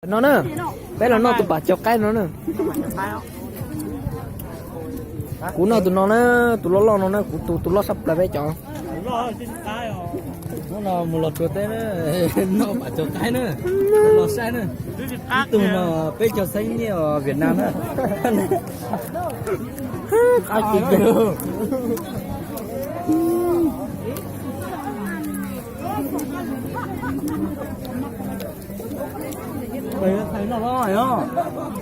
No na, peb los noj tus pam cov qaib no na. Kuv noj tus no na, tus loj loj no na, kuv tus tus loj tshaj plaws peb cov. Hnub no mus los tsuas teb na, noj pam cov qaib na, los saib na. Ib tug no peb caug xeeb nyiaj os Vietnam na. Qab kis kawg.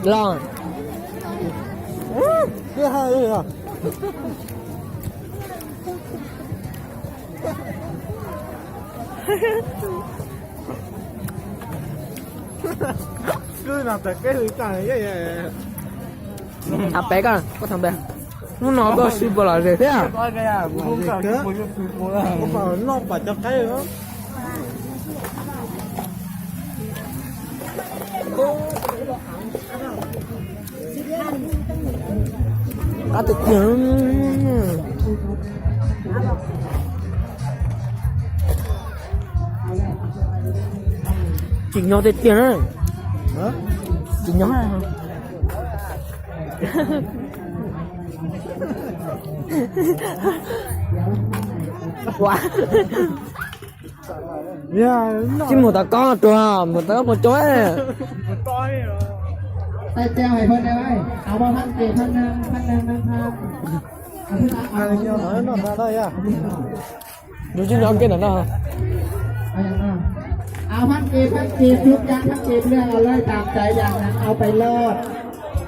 Los. Thab pem koj, koj thab pem. Hnub no koj sib puas lom zem thiab. Qab tiag tiag. Tsim nyog tiag tiag na. Tsim nyog. Tsis mus tom koj tuag, mus tom koj puas tsuaj. Tay treo hais phone đây ơi. Áo bao Phan Kiệt, Phan Năng, Phan Năng, Năng Phan. Áo Phan Kiệt, Phan Kiệt, Trung Giang Phan Kiệt, len เอาเลย ตามใจ อย่างนั้นเอาไปรอด.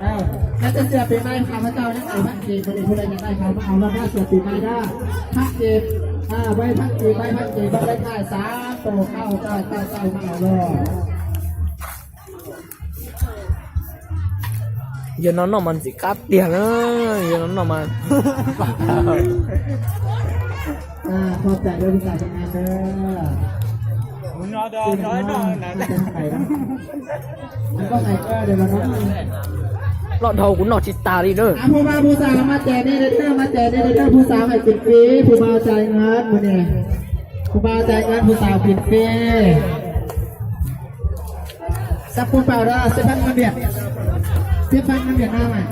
Ơ, các chất xưa từ nay ข้าพเจ้ายังเอาพระเกศ คนอื่นผู้ใดอยากได้เขามาเอาแล้วนะ เสื้อปีใหม่นะ พระเกศ อ่า ใบพระเกศ ใบพระเกศ ใบเลขท้ายสามตัว เข้า ใต้ ใต้ ใต้ มาเอาเลย. Yog no noj mas ntxim qab tiag na, yog no noj mas. ขอบใจด้วย พี่สาว ทำงานเด้อ. Loj dhau kuv noj tsis tas li na. อ่ะ ผู้บ่าว ผู้สาว มาแจกนี่เลยเด้อ มาแจกนี่เลยเด้อ ผู้สาวให้กินฟรี ผู้บ่าวจ่ายเงินมื้อนี้ ผู้บ่าวจ่ายเงิน ผู้สาวกินฟรี. Sắp phun vào đó, sắp phát ngân điện. Sắp phát ngân điện Nam à?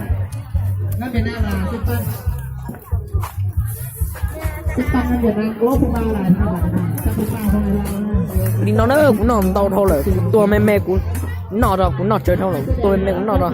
Ngân điện Nam là sắp phát. Sắp phát ngân điện Nam. Ủa, phun vào là sao vậy? Sắp phun vào không là. Li no na, kuv noj ntau dhau lawm, kuv tua me me kuv noj rau, kuv noj tsawg dhau lawm, kuv tua me me kuv noj rau.